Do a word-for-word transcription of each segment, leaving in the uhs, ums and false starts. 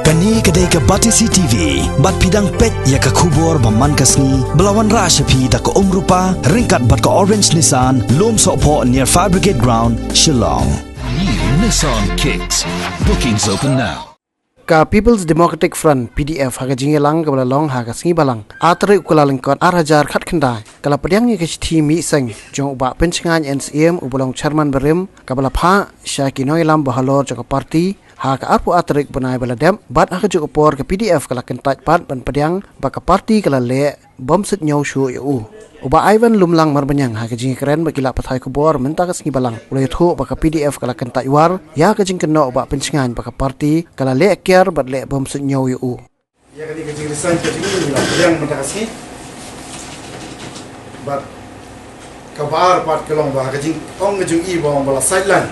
Kane ka dei ka Batesi T V, bad phi dang peit ïa ka khubor ba man ka sngi, ba la wanrah sha phi da ka Umrupa, ryngkat bad ka Orange Nissan, Lumsohphoh near Fire Brigade Ground, Shillong. New Nissan Kicks. Bookings open now. Ka People's Democratic Front, P D F, ha ka jingïalang kaba la long ha ka sngi Balang, ar tarik u Kyllalyngkot, ar hajar khatkhyndai, ka la pdiang ïa ka shithi mih seng jong u Bah Pynshngaiñ N C M, uba long chairman barim, kaba la phah sha ki nongïalam bahalor jong ka party ha ka arphew ar tarik bnai ba la dep, bad ha kajuh ka por ka P D F ka la kyntait pat ban pdiang ba ka party ka la leh bym suidñiew shuh ïa u. U Bah Ivan Lumlang Marbaniang, ha ka jingïakren bad ki lad pathai khubor mynta ka sngi Balang, u la ïathuh ba ka P D F ka la kyntait war ïa ka jingkynnoh u Bah Pynshngaiñ ba ka party ka la leh kiar bad leh bym suidñiew ïa u. Ïa kane ka jingresign ka jong i ngi la pdiang mynta ka sngi. Bad kaba ar pat ka long ba ka jingong ka jong i ba ong ba la sideline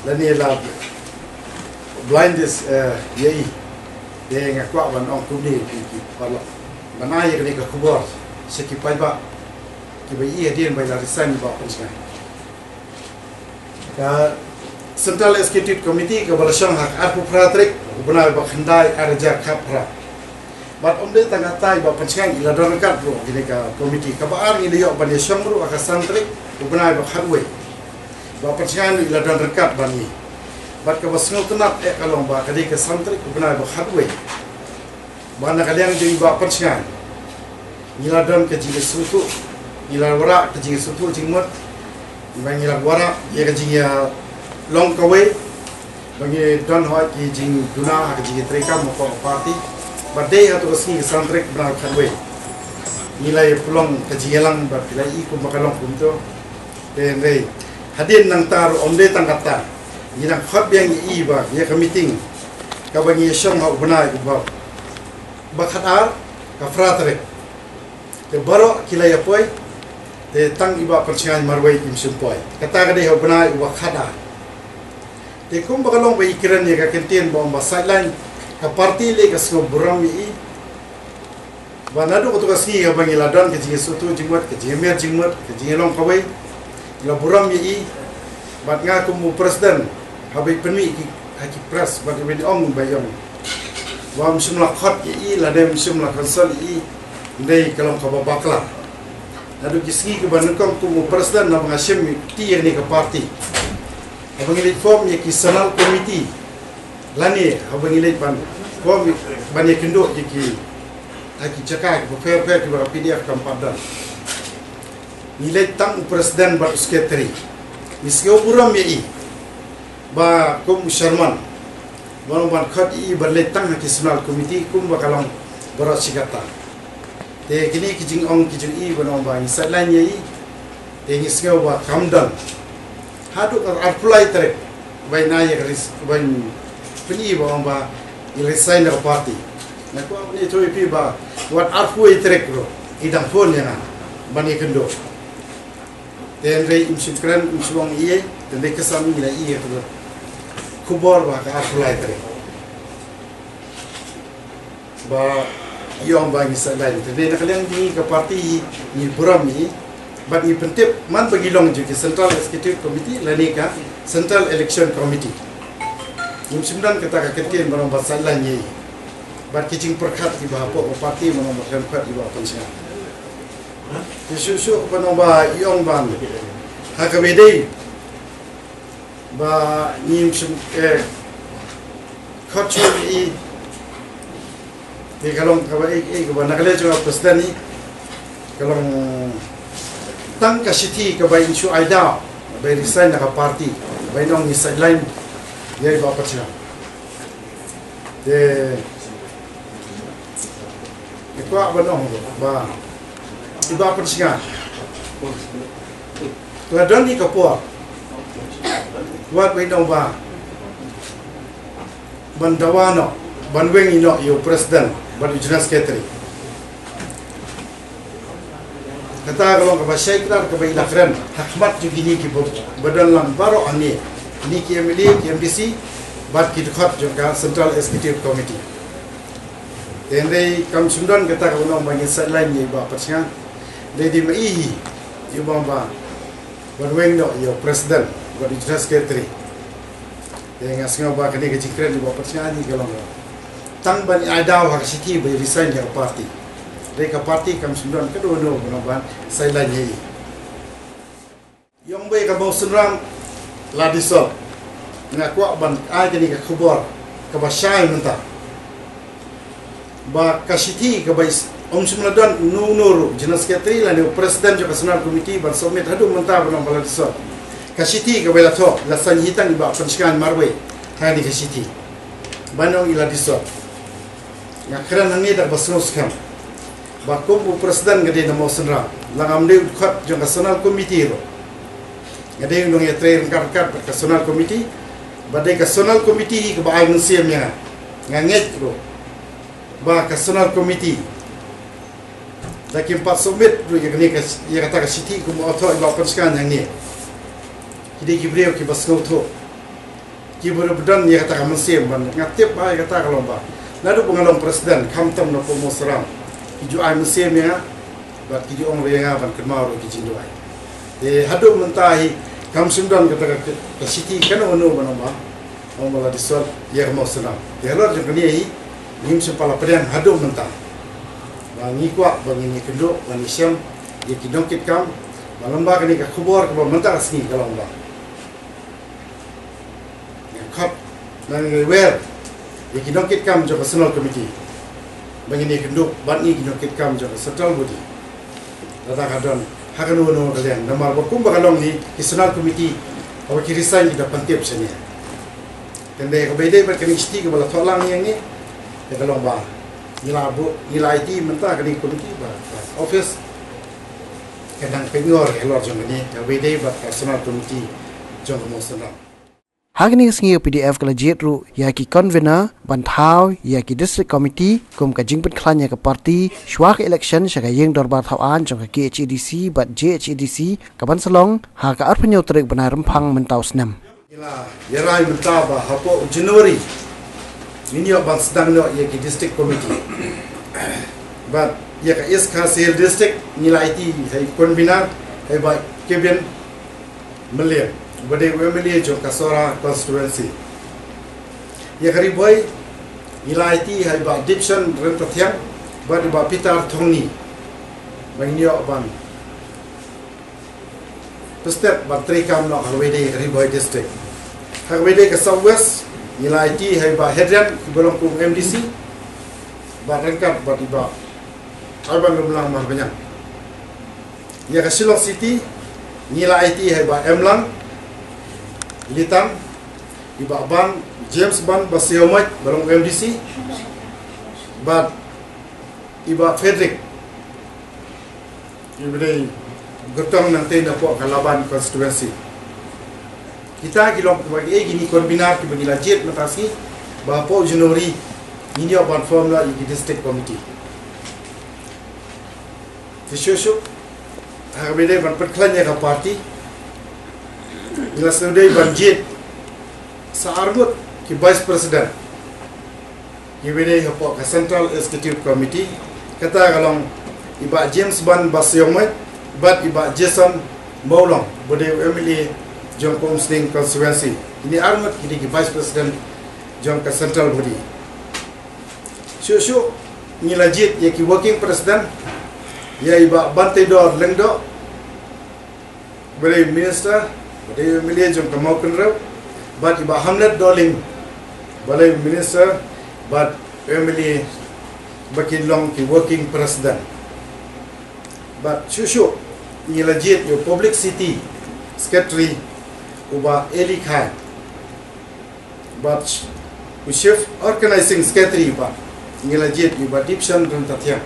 lane la blindness, eh, ïa i. Te nga kwah ban ong kumne ïa ki paralok, ban ai ïa kane ka khubor sha ki paidbah kiba ïohi hadien ba i la resign i Bah Pynshngaiñ. Ka Central Executive Committee kaba la shong ha ka arphew phra tarik u bnai ba khyndai ar hajar khatphra. Bad ym dei tang katta i Bah Pynshngaiñ i la don ryngkat ruh ha kane ka committee. Kaba ar ngi la ïoh ban ïashong ruh ha ka san tarik u bnai ba khatwei. Bah Pynshngaiñ ruh i la don ryngkat bad ngi. Bad kaba sngewtynnat eh ka long ba ka dei ka san tarik u bnai ba khatwei ba na ka liang jong i Bah Pynshngaiñ ngi la don ka jingïasngewthuh, ngi la wanrah ka jingïasngewthuh jingmut, ba ngi la wanrah ïa ka jingïalong kawei, ba ngi don hooid ki jingduna ha ka jingïatreikam hapoh ka party. Bad dei ha kato ka sngi ka san tarik bnai khatwei ngi la ïapynlong ka jingïalang bad phi la i kumba ka long kumto. Te hynrei hadien nangta ruh ym dei tang katta, ngi dang khot biang ïa i ba ïa ka meeting kaba ngi ïashong ha u bnai uba, ba khatar, ka phra tarik. Te baroh ki la ïapoi, te tang i Bah Pynshngaiñ marwei im shym poi. Kata ka dei ha u bnai uba khatar. Te kumba ka long ba i kren ïa ka kyntien ba ong ba sideline, ka party lei ka sngewburom ïa i. Ba naduh kato ka sngi haba ngi la don ka jingïasngewthuh jingmut, ka jingïamir jingmut, ka jingïalong kawei, ngi la burom ïa i. Bad nga kum u president, haba i pynmih ki, ha ki press, bad i ong ba i ong ba ym shym la khot ïa i, lane ym shym la consult ïa i, hynrei ka long kaba bakla. Naduh ki sngi kiba nyngkong kum u president, naba nga shim kti ïa kane ka party, haba ngi leit form ïa ki zonal committee, lane haba ngi leit ban form, ban ïakynduh ïa ki, ha ki jaka kiba pher pher kiba ka P D F kam pat don, ngi leit tang u president bad u secretary. Ngi sngewburom ïa i ba kum u chairman, ban ong ban khot ïa i ban leit tang ha ki zonal committee kumba ka long baroh shi katta. Te kine ki jingong ki jong i ban ong ba ngi sideline ïa i, te ngi sngew ba kam don. Haduh ka arphew lai tarik ba i na ïa ka res-, ba i pyni ba ong ba i resign na ka party. Nga kwah ban ïathuh ïa phi ba wat arphew wei tarik ruh i dang phone ïa nga ban ïakynduh. Te hynrei im shym kren, im shym ong ei ei, te hynrei ka sngi ngi la ïohi ïa ka khubor ba ka arphew lai tarik ba i ong ba ngi sideline. Te hynrei na ka liang jong ngi ka party ngi burom ïa i, bad ngi pyntip man ba ngi long jong ki Central Executive Committee lane ka Central Election Committee. Ngim shym don kata ka kyntien ba long ba sideline ïa i. Bad ki jingpyrkhat kiba hapoh ka party ba long ba khlem khot ïa i Bah Pynshngaiñ. Te shuh shuh ba long ba i ong ba ha kaba ïadei ba ngim shym, eh, khot shuh ïa i. Te ka long kaba, eh, eh, kaba na ka liang jong u president i, ka long tang ka shithi kaba in shu ai daw ba i resign na ka party, ba in ong ngi sideline ïa i Bah Pynshngaiñ. Te ngi kwah ban ong ba i Bah Pynshngaiñ ka la don hi ka por wat ba in ong ba ban dawa noh, ban weng ïa noh ïa u president bad u general secretary. Kata ka long kaba shai kdar kaba i la kren ha khmat jong kine kiba, ba don lang baroh hangne, kine ki M L A, ki M D C bad ki dkhot jong ka Central Executive Committee. Te hynrei kam shym don kata kaba long ba ngin sideline ïa i Bah Pynshngaiñ. Hynrei dei ma i hi i ong ba ban weng noh ïa u president bad u general secretary. Te nga sngew ba kane ka jingkren i Bah Pynshngaiñ ka long Tang ban ai daw ha ka shithi ba i resign ïa ka party. Dei ka party kam shym don kano kano ba nang ban sideline ïa i. Ïong ba ïa ka Mawsynram la dissolve. Nga kwah ban ai kane ka khubor kaba shai mynta. Ba ka shithi kaba i s-, ym shym la don uno uno ruh, General Secretary lane u President jong ka Zonal Committee ban submit haduh mynta ban ong ba la dissolve. Ka shithi kaba i la thoh, la sign hi tang i Bah Pynshngaiñ marwei ha kane ka shithi. Ban ong i la dissolve. Nga kren hangne da kaba sngewskhem ba kum u President nga dei na Mawsynram, la ngam dei u dkhot jong ka Zonal Committee ruh. Nga dei u nongïatrei ryngkat ryngkat bad ka Zonal Committee. Ba dei ka Zonal Committee hi kaba ai mynsiem ïa nga. Nga ngeit ruh ba ka Zonal Committee da kim pat submit ruh ïa kane ka, ïa kata ka shithi kum u thoh i Bah Pynshngaiñ hangne. Ki dei ki briew kiba sngewthuh, kiba ruh ba don ïa kata ka mynsiem ban, nga tip ba ïa kata ka long ba naduh ba nga long President, khamtam na poh Mawsynram, ki ju ai mynsiem ïa nga bad ki ju ong ruh ïa nga ban kynmaw ruh ki jingduwai. Te haduh mynta hi kam shym don kata ka, ka shithi kano kano ban ong ba, ong ba la dissolve ïa ka Mawsynram. Te halor jong kane hi ngim shym pat la pdiang haduh mynta. Ba ngi kwah ba ngin ïakynduh, ba ngin ïashem ïa ki nongkitkam, ba lem bad kane ka khubor kaba mynta ka sngi ka long ba ngi khot, ngi wer ïa ki nongkitkam jong ka Zonal Committee ba ngin ïakynduh bad ngi ki nongkitkam jong ka Central Body. Lada ka don ha kano kano ka liang, namar ba kumba ka long hi, ki Zonal Committee haba ki resign ki da pyntip shane. Te ïa kaba ïadei bad kane ka shithi kaba la thoh lang ïa ngi, ïa ka long ba ngi la buh, ngi la aiti mynta kane ka committee ba, ba office ka nang pynïor halor jong kane kaba ïadei bad ka Zonal Committee jong ka Mawsynram. Ha kane ka sngi ka P D F ka la jied ruh ïa ki convener ban thaw ïa ki district committee kum ka jingpynkhlaiñ ïa ka party shuwa ka election sha ka ïing dorbar thaw aiñ jong ka K H A D C bad J H A D C kaban sa long ha ka arphew hynñiew tarik bnai Rymphang mynta u snem. Ngi la ïarai mynta ba hapoh January ngin ïoh ban sdang noh ïa ki district committee. Bad ïa ka East Khasi Hills District ngi la aiti ha i convener ha i Bah Kevin Mylliem, uba dei u M L A jong ka Sohra constituency. Ïa ka Ri Bhoi ngi la aiti ha i Bah Dipson Ryntathiang bad i Bah Peter Thongni. Ba ngin ïoh ban pynstet ban treikam noh ha kaba ïadei ka Ri Bhoi District. Ha kaba ïadei ka South West ngi la aiti ha i Bah Hadrian, iba long kum M D C, bad ryngkat bad i Bah Ibanlumlang Marbaniang. Ïa ka Shillong City ngi la aiti ha i Bah Emlang Litan, i Bah Ban, James Ban Basaiawmoit ba long M D C, bad i Bah Frederick, iba dei kyrtong nangtei napoh ka Laban constituency. Kita ki long kiba, eh, kine ki convener kiba ngi la jied mynta ka sngi ba hapoh January ngin ïoh ban form noh ïa ki district committee. Te shuh shuh ha kaba ïadei ban pynkhlaiñ ïa ka party, ngi la sngewdei ban jied sa arngut ki vice president kiba dei hapoh ka Central Executive Committee. Kata ka long i Bah James Ban Basaiawmoit bad i Bah Jason Mawlong, ba dei u M L A jong ka Umsning constituency. Kine arngut ki dei ki vice president jong ka Central Body. Shuh shuh ngi la jied ïa ki working president, ïa i Bah Banteidor Lyngdoh, ba dei minister, ba dei M L A jong ka Mawkynrew, bad i Bah Hamlet Dohling, ba dei minister bad M L A, ba kin long ki working president. Bad shuh shuh ngi la jied ïa u publicity secretary, u Bah Eli Khai. Bad u chief organizing secretary, bad ngi la jied ïa u Bah Dipson Ryntathiang.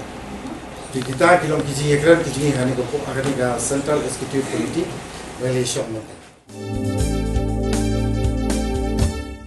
Te kita ki long ki jingïakren ki jong ngi ha kane ka po-, ha kane ka Central Executive Committee ba ngi la shong mynta.